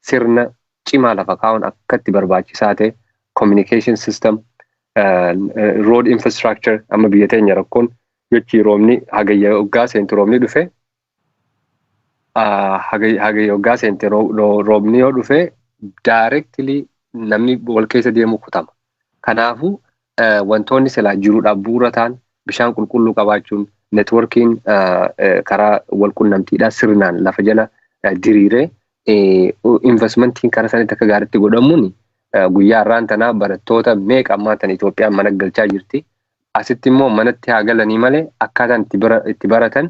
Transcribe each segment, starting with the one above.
Sirna cimaa lafa kaa'uun akkatti barbaachisaa ta'e, communication system, road infrastructure. Amma biyya teenya rakkoon yochi roobni hagayya hoggaa seentu roobni dhufe, hagayya hoggaa seente roobni yoo dhufe directly namni wal keessa deemu kutama. Kanaafuu wantoonni silaa jiruudhaaf bu'uura ta'an, bishaan qulqulluu qabaachuun, networkiin karaa wal qunnamtiidhaa sirnaan lafa jala diriiree, investmentiin karaa sanitti akka gaariitti godhamuun, guyyaa har'aan tanaa barattoota meeqa ammaa tana Itoophiyaan mana galchaa jirti. Asitti immoo manatti haa galanii malee akkaataan itti baratan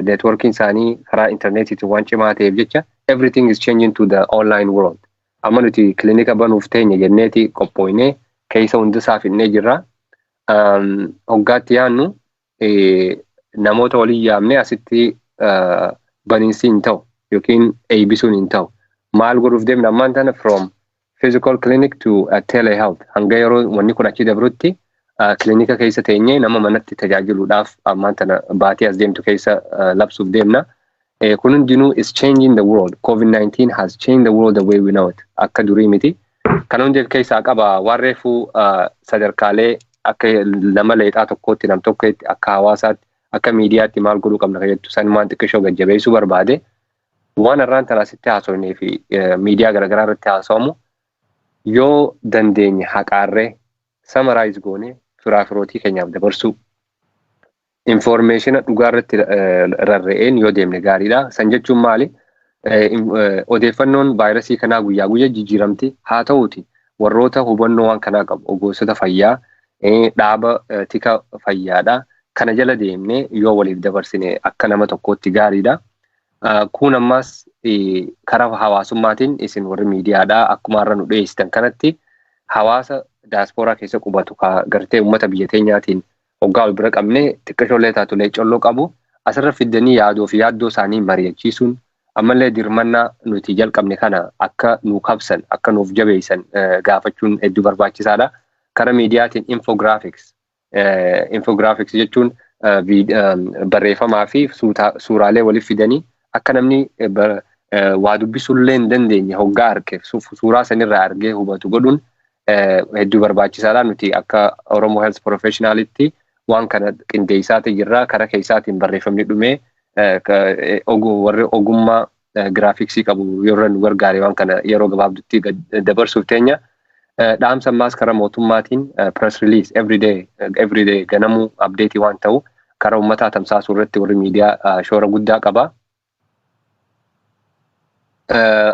networkiin isaanii karaa intarneetiitiin waan cimaa ta'eef jecha everything is changing to the online world. Amma nuti kilinika banuuf teenya jenneeti qophooynee keessa hundisaa finnee jirra. Hoggaatti yaannu namoota waliin yaamnee asitti baniinsi hin ta'u yookiin eebbisuun hin ta'u. Maal godhuuf deemna ammaan tana? From physical clinic to telehealth. Hanga yeroo wanni kun achi dabrutti kilinika keessa teenyee nama manatti tajaajiluudhaaf ammaan tana baatii as deemtu keessa labsuuf deemna. Kun hundinuu is changing the world. COVID-19 has changed the world the way we know it. Akka durii miti. Kana hundi of keessaa qaba. Waan reefuu sadarkaalee akka nama leexaa tokkootti, nam tokkotti, akka hawaasaatti, akka miidiyaatti maal godhuu qabna kan jettu san waan xiqqishoo gajjabeessuu barbaade. Waan har'aan tana asitti haasofnee fi miidiyaa garaagaraa irratti haasawamu yoo dandeenye haqaarree summarize goone firaa firootii keenyaaf dabarsuu. Information dhugaa irratti rarra'een yoo deemne gaariidha. San jechuun maali? Odeeffannoon vaayirasii kanaa guyyaa guyyaa jijjiiramti. Haa ta'uuti warroota hubannoo waan kanaa qabu, ogeessota fayyaa, dhaaba tika fayyaadha. Kana jala deemnee yoo waliif dabarsine akka nama tokkootti gaariidha. Kun ammas karaa hawaasummaatiin isin warri miidiyaadhaa akkuma har'a nu dhiyeessitan kanatti hawaasa daaspooraa keessa qubatu gartee uummata biyya teenyaatiin hoggaa wal bira qabnee xiqqishoollee taatulee colloo qabu asirra fiddanii yaadoo fi yaaddoo isaanii mari'achiisuun, ammallee dirmannaa nuti jalqabne kana akka nu kabsan, akka nuuf jabeessan gaafachuun hedduu barbaachisaadha. Karaa miidiyaatiin infographics. Infographics jechuun barreeffamaa fi suuraalee waliif fidanii akka namni waa dubbisuullee hin dandeenye hoggaa arge suuraa sanirraa argee hubatu godhuun hedduu barbaachisaadha. Nuti akka Oromoo Health Professionalitti waan kana qindeessaati jirra. Karaa keessaatiin barreeffamni dhumee warri ogummaa graphicsii qabu yeroo nu gargaare waan kana yeroo gabaabdutti dabarsuuf teenya. Dhaamsa ammaas karaa mootummaatiin press release everyday everyday ganamuu update waan ta'u karaa uummataa tamsaasuu irratti warri miidiyaa shoora guddaa qaba.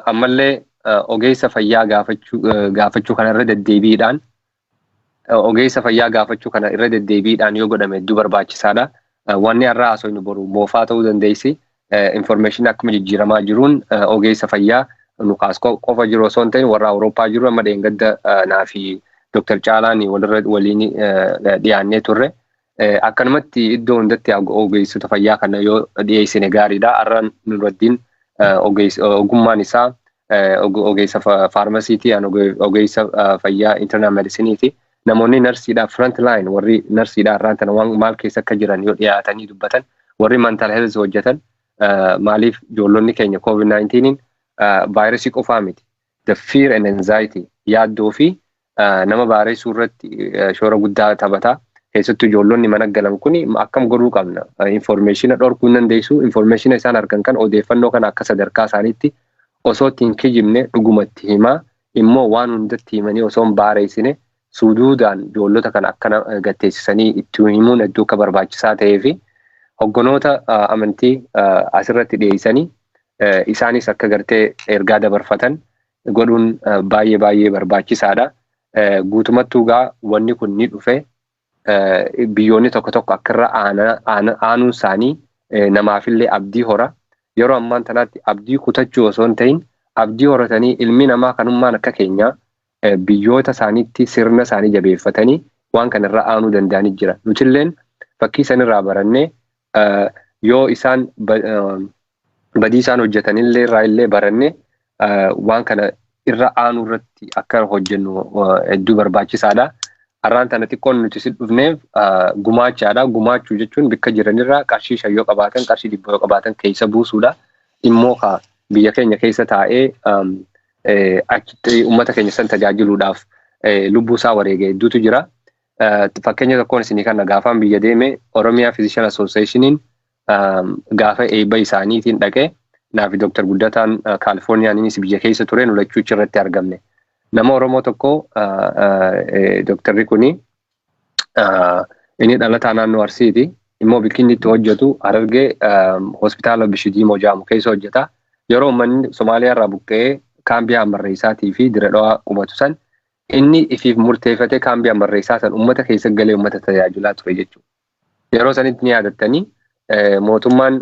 Ammallee ogeessa fayyaa gaafachuu kana irra deddeebiidhaan, ogeessa fayyaa gaafachuu kana irra deddeebiidhaan yoo godhame hedduu barbaachisaadha. Wanni har'a haasofnu boru moofaa ta'uu dandeessi. Information akkuma jijjiiramaa jiruun ogeessa fayyaa nu kaas qofa jiru osoo hin ta'in warra Awurooppaa jiru. Amma dheengadda naa fi Dr. Caalaan walirra waliin dhiyaannee turre. Akkanumatti iddoo hundatti ogeessota fayyaa kana yoo dhiyeessine gaariidha. Har'a Nuraddiin ogummaan isaa ogeessa faarmasiiti, ogeessa fayyaa internal mediciniiti. Namoonni narsiidhaa, front line warri narsiidhaa har'aan tana waan maal keessa akka jiran yoo dhiyaatanii dubbatan, warri mental health hojjetan, maaliif ijoollonni keenya COVID-19 vaayirasii qofaa miti. The fear and anxiety, yaaddoo fi nama baareessuu irratti shoora guddaa taphata. Keessattuu ijoollonni mana galan kun akkam godhuu qabna? Information dhorkuu hin dandeessu. Information isaan argan kan odeeffannoo kana akka sadarkaa isaaniitti osoo ittiin hin kijibne dhugumatti himaa, immoo waan hundatti himanii osoo hin baareessine suduudaan ijoollota kana akkana gatteessisanii itti himuun hedduu akka barbaachisaa ta'ee fi hogganoota amantii asirratti dhiyeessanii isaanis akka gartee ergaa dabarfatan godhuun baay'ee baay'ee barbaachisaadha. Guutumattuu gaa wanni kun ni dhufe, biyyoonni tokko tokko akka irra aanuun isaanii namaafillee abdii hora. Yeroo ammaan tanaatti abdii kutachuu osoo hin ta'in abdii horatanii ilmi namaa kanummaan akka keenyaa biyyoota isaaniitti sirna isaanii jabeeffatanii waan kanarra aanuu danda'anii jira. Nutilleen fakkii sanirraa barannee yoo isaan badii isaan hojjetanillee irraa illee barannee waan kana irra aanuu irratti akka hojjennu hedduu barbaachisaadha. Har'aan tana xiqqoon nuti si dhufneef gumaachaadha. Gumaachuu jechuun bakka jiranirraa qarshii 5 yoo qabaatan, qarshii 100 yoo qabaatan keessa buusuudha. Immoo biyya keenya keessa taa'ee Achitti uummata keenya san tajaajiluudhaaf lubbuu isaa wareege hedduutu jira. Fakkeenya tokkoon isinii kana, gaafaan biyya deeme Oromiyaa Physician Associationiin gaafa eebba isaaniitiin dhaqee, naafi Dr. Guddataan Kaalifoorniyaan, innis biyya keessa ture, nu lachuu irratti argamne. Nama Oromoo tokko, dooktarri kuni inni dhalataa naannoo Arsiiti. Immoo bikki inni itti hojjetu Harargee, hospitaala Bishidiimoo jedhamu keessa hojjeta. Yeroo uummanni Somaaliyaa irraa buqqa'ee kaambii Amarreessaatii fi Diredhawaa qubatu san, inni ifiif murteeffatee kaambii Amarreessaa san uummata keessa galee uummata tajaajilaa ture jechuudha. Yeroo sanitti ni yaadattanii, mootummaan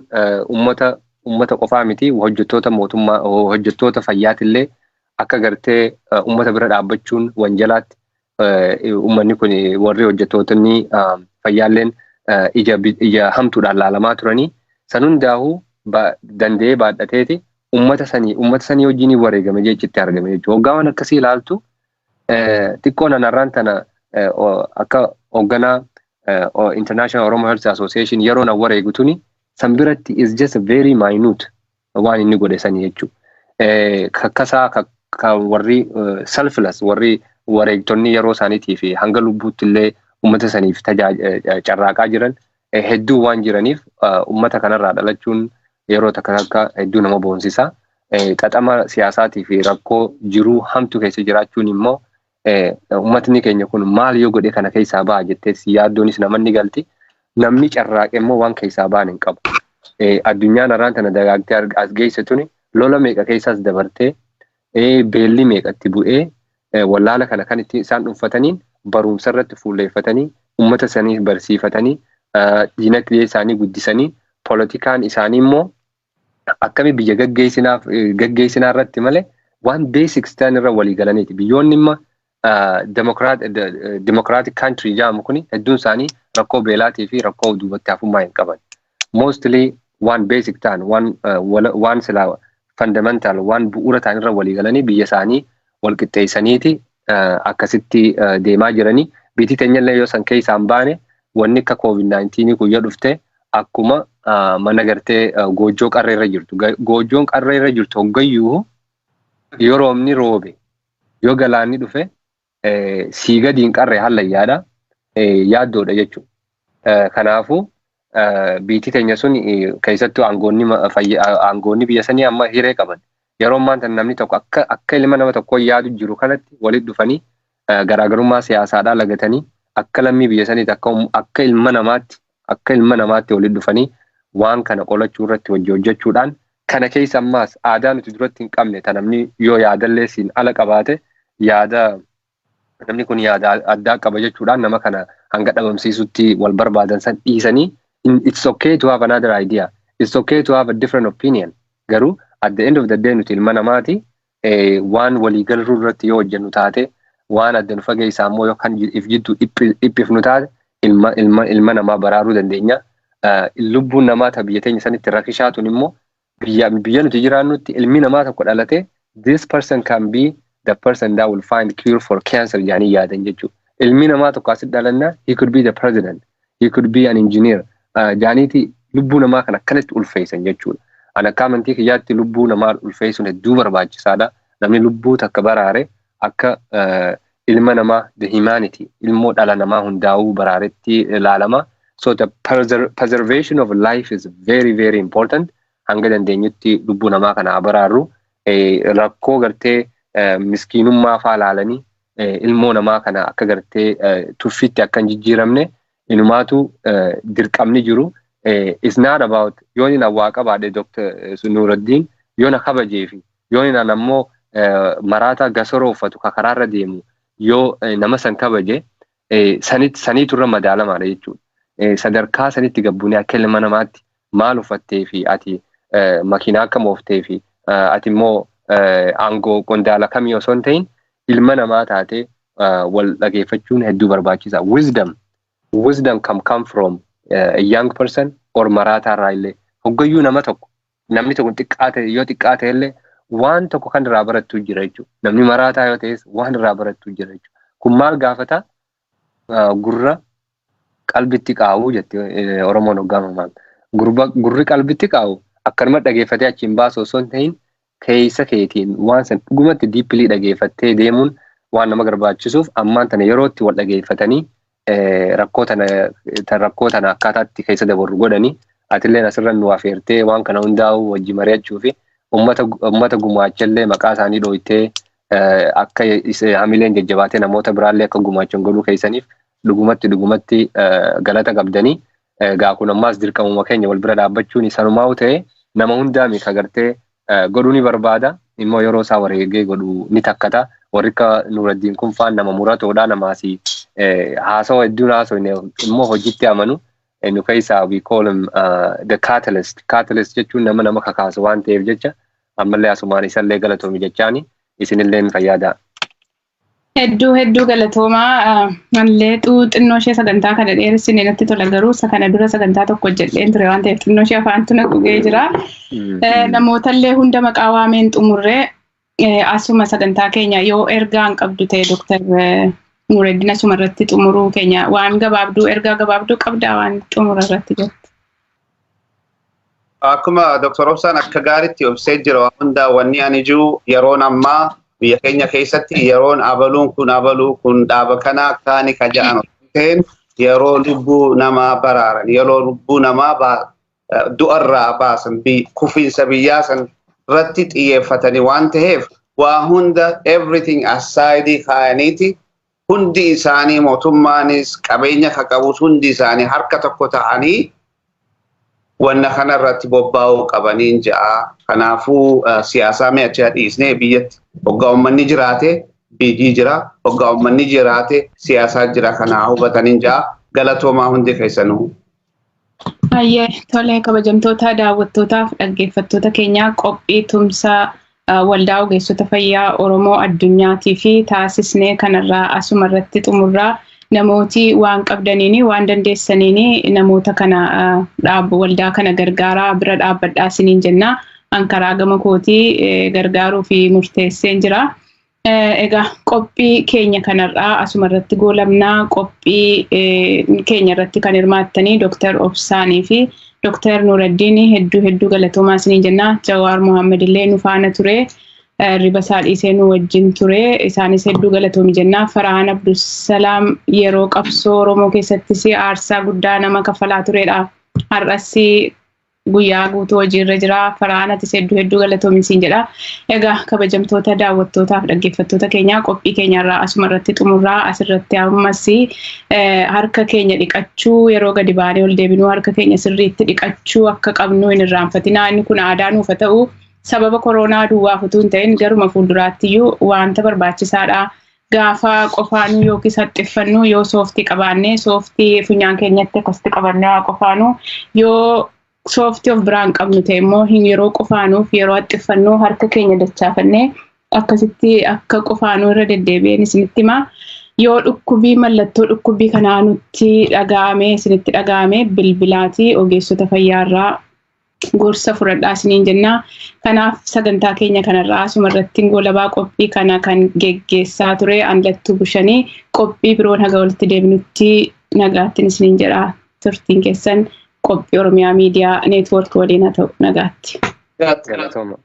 uummata qofaa miti, hojjettoota mootummaa, hojjettoota fayyaatillee akka gartee uummata bira dhaabbachuun wanjalaatti uummanni kun, warri hojjettootni fayyaalleen ija hamtuudhaan laalamaa turanii, san hundaa'uu danda'ee baadhateeti uummata sanii wajjin wareegame jechitti argame jechuudha. Hoggaa waan akkasii ilaaltu, xiqqoo nanarraan tana akka hoogganaa International Oromo Health Association yeroo na wareegu tuni san biratti is just very minute waan inni godhe sanii jechuudha. Kakkasaa kan warri selfless, warri wareegtonni yeroo isaaniitii fi hanga lubbuutti illee uummata saniif carraaqaa jiran hedduu waan jiraniif, uummata kanarraa dhalachuun yeroo takka takka hedduu nama boonsisa. Xaxama siyaasaatii fi rakkoo jiruu hamtu keessa jiraachuun immoo, uummatni keenya kun maal yoo godhe kana keessaa ba'a jettee yaaddoonis namanni galti. Namni carraaqe immoo waan keessaa ba'an hin qabu. Addunyaan har'aan tana dagaagtee as geesse tuni lola meeqa keessaas dabartee, beelli meeqatti bu'ee, wallaala kana kan ittiin isaan dhuunfataniin barumsa irratti fuulleeffatanii, uummata sanii barsiifatanii, diinagdee isaanii guddisanii, poolitikaan isaanii immoo akkami biyya gaggeessinaaf gaggeessinaa irratti malee waan basics ta'an irra walii galaniiti. Biyyoonni imma democratic country jedhamu kuni hedduun isaanii rakkoo beelaatii fi rakkoo duubatti hafummaa hin qaban. Mostly waan basic ta'an, waan silaa fundamental, waan bu'uura ta'an irra walii galanii biyya isaanii wal qixxeessaniiti akkasitti deemaa jiranii. Biyyi teenyallee yoo san keessaa hin baane, wanni akka COVID-19 kun yoo dhufte, akkuma mana gartee goojjoo qarree irra jirtu. Goojjoon qarree irra jirtu hoggayyuu yoo roobni roobe, yoo galaanni dhufe, sii gadiin qarree hallayyaadha, yaaddoodha jechuudha. Kanaafuu biyyi teenya sun keessattuu aangoonni biyya sanii amma hiree qaban. Yeroo ammaan tana namni tokko akka ilma nama tokkoo yaadu jiru kanatti walitti dhufanii, garaagarummaa siyaasaadhaa lagatanii, akka lammii biyya saniitti, akka ilma namaatti walitti dhufanii waan kana qolachuu irratti hojii hojjechuudhaan, kana keessa ammaas aadaa nuti duratti hin qabne, ta namni yoo yaadallee siin ala qabaate, yaada namni kun yaada addaa qaba jechuudhaan nama kana hanga dhabamsiisutti wal barbaadan san dhiisanii, it's okay to have another idea, it's okay to have a different opinion, garuu at the end of the day nuti ilma namaati. Waan waliigaluu irratti yoo hojjennu taate, waan adda nu fageessaa immoo yookaan if jidduu dhiphifnu taate, ilma namaa baraaruu dandeenya. Lubbuun namaa ta biyya teenya sanitti rakkishaatun immoo, biyya nuti jiraannutti ilmi namaa tokko dhalate, this person can be the person that will find cure for cancer jedhanii yaadan jechuudha. Ilmi namaa tokko asitti dhalannaa, he could be the president, he could be an engineer jedhaniiti lubbuu namaa kan akkanatti ulfeessan jechuudha. Ani akka amantii kiyyaatti lubbuu namaa ulfeessuun hedduu barbaachisaadha. Namni lubbuu takka baraare akka ilma namaa, the humanity, ilmoo dhala namaa hundaa'uu baraaretti ilaalama. So the preservation of life is very, very important. Hanga dandeenyutti lubbuu namaa kana baraarru. Rakkoo gartee miskiinummaa faa laalanii ilmoo namaa kana akka gartee tuffitti akka hin jijjiiramne inumaatu dirqamni jiru. It's not about yoon inni waa qabaadhe, Dr. Nuruddin yoo na kabajee fi yoon inni ammoo maraataa gasoroo uffatu ka karaarra deemu yoo nama san kabaje, saniitu irra madaalamaadha jechuudha. Sadarkaa sanitti gabbuunee akka ilma namaatti maal uffattee fi ati makiinaa akkam ooftee fi ati immoo aangoo qondaala kamii osoo hin ta'in, ilma namaa taatee wal dhageeffachuun hedduu barbaachisaa. Wisdom can come from a young person or maraataa irraa illee. Hoggayyuu nama tokko, namni tokko xiqqaa ta'e yoo xiqqaa ta'e illee, waan tokko kan irraa barattu jira jechuudha. Namni maraataa yoo ta'es waan irraa barattu jira jechuudha. Kun maal gaafata? Gurra qalbitti qaa'uu jette Oromoon hoggaamamaan. Gurri qalbitti qaa'u akkanuma dhageeffatee achiin baasu osoo hin ta'in Keessa keetiin waan san dhugumatti deeply dhageeffattee deemuun waan nama barbaachisuuf, ammaan tana yerootti wal dhageeffatanii rakkoo tana akkaataatti keessa dabarru godhanii, atilleen asirra nu afeertee waan kana hundaa'u wajji mari'achuu fi ummata gumaachallee maqaa isaanii dhooytee akka hamileen jajjabaatee namoota biraallee akka gumaachan godhuu keessaniif dhugumatti dhugumatti galata qabdanii. Gaa kun ammaas dirqamuma keenya wal bira dhaabbachuun sanumaa'u ta'e, nama hundaa mika gartee godhuu ni barbaada, immoo yeroo isaa wareegee godhuu ni takkata. Warri akka Nuraddiin kun faan nama muratoodha, namaasi haasawa hedduun haasofne, immoo hojiitti amanu. Nu keessaa we call him the catalyst. Catalyst jechuun nama nama kakaasu waan ta'eef jecha, ammallee asumaan isallee galatoomi jechaani, isinillee fayyaada. Hedduu hedduu galatoomaa. Mallee xinnoo ishee sagantaa kana dheeressine natti tola, garuu isa kana dura sagantaa tokko hojjedheen ture waan ta'eef xinnoo ishee afaantu na gugee jira. Namootallee hunda maqaa waameen xumurree, asuma sagantaa keenya yoo ergaa hin qabdu ta'e, Dooktar Nuureddin, asuma irratti xumuruu keenya waan gabaabduu, ergaa gabaabduu qabdaa waan xumura irratti jettu? Akkuma Dooktar Obsaan akka gaariitti obsee jira waan hundaa, wanni ani jiru yeroon ammaa biyya keenya keessatti yeroon abaluun kun abaluu kun dhaaba kana kaani ka jedhan ta'een, yeroo lubbuu namaa baraaran, yeroo lubbuu namaa du'arraa baasan, kufiinsa biyyaa san irratti xiyyeeffatanii waan ta'eef, waa hunda everything aside kaayaniiti hundi isaanii, mootummaanis qabeenya ka qabus, hundi isaanii harka tokko ta'anii wanna kanarratti bobba'uu qabaniin ja'a. Kanaafuu siyaasaa mi'achaa dhiisnee biyyatti hoggaa uummanni jiraate biyyi jira, hoggaa uummanni jiraate siyaasaa jira, kanaa hubataniin ja'a. Galatoomaa hundi keessanuu. Baay'ee tolee, kabajamtoota daawwattootaaf dhaggeeffattoota keenyaa, qophii tumsaa Waldaa Ogeessota Fayyaa Oromoo Addunyaatii fi taasisnee kanarraa asuma irratti xumurraa. Namooti waan qabdaniini, waan dandeessaniini namoota kana dhaabbu, waldaa kana gargaaraa, bira dhaabbadhaa isiniin jenna. An karaa gama kootii gargaaruu fi murteesseen jira. Egaa qophii keenya kanarraa asuma irratti goolabnaa. Qophii keenya irratti kan hirmaattanii Dooktar Obsaanii fi Dooktar Nuuraddiin hedduu hedduu galatoomaa isiniin jenna. Jawaar Mohaammed illee nu faana ture. Riba isaa dhiisee nu wajjin ture. Isaanis hedduu galatoomi jenna. Farhaan Abdusalaam yeroo qabsoo Oromoo keessattis aarsaa guddaa nama kafalaa turedha. Har'as guyyaa guutuu hojiirra jira. Farhaan, atis hedduu hedduu galatoomi siin jedha. Egaa kabajamtoota daawwattootaaf dhaggeeffattoota keenyaa, qophii keenyarraa asuma irratti xumurraa. Asirratti ammas harka keenya dhiqachuu, yeroo gadi baanee ol deebinuu harka keenya sirriitti dhiqachuu akka qabnu hin irraanfatinaa. Inni kun aadaa nuuf haa ta'u, sababa koronaa duwwaaf utuu hin ta'in garuma fuulduraattiyyuu wanta barbaachisaadha. Gaafa qofaanuu yookiis haxxiffannu, yoo sooftii qabaannee sooftii funyaan keenyatti akkasitti qabannee haa qofaanuu, yoo sooftii of biraan qabnu ta'e immoo yeroo qofaanuuf yeroo haxxiffannu harka keenya dachaafannee akkasitti akka qofaanuu irra deddeebi'een isinitti himaa. Yoo dhukkubii, mallattoo dhukkubii kanaa nutti dhaga'ame, isinitti dhaga'ame, bilbilaatii ogeessota fayyaarraa gorsa fudhadhaa isiniin jenna. Kanaaf sagantaa keenya kanarraa asuma irratti goolabaa. Qophii kana kan geggeessaa ture Anlattuu Bushanii. Qophii biroon haga walitti deebinutti nagaattiin isiniin jedha. Turtiin keessan qophii Oromiyaa Miidiyaa Neetwoork waliin haa ta'u, nagaatti. Galatooma.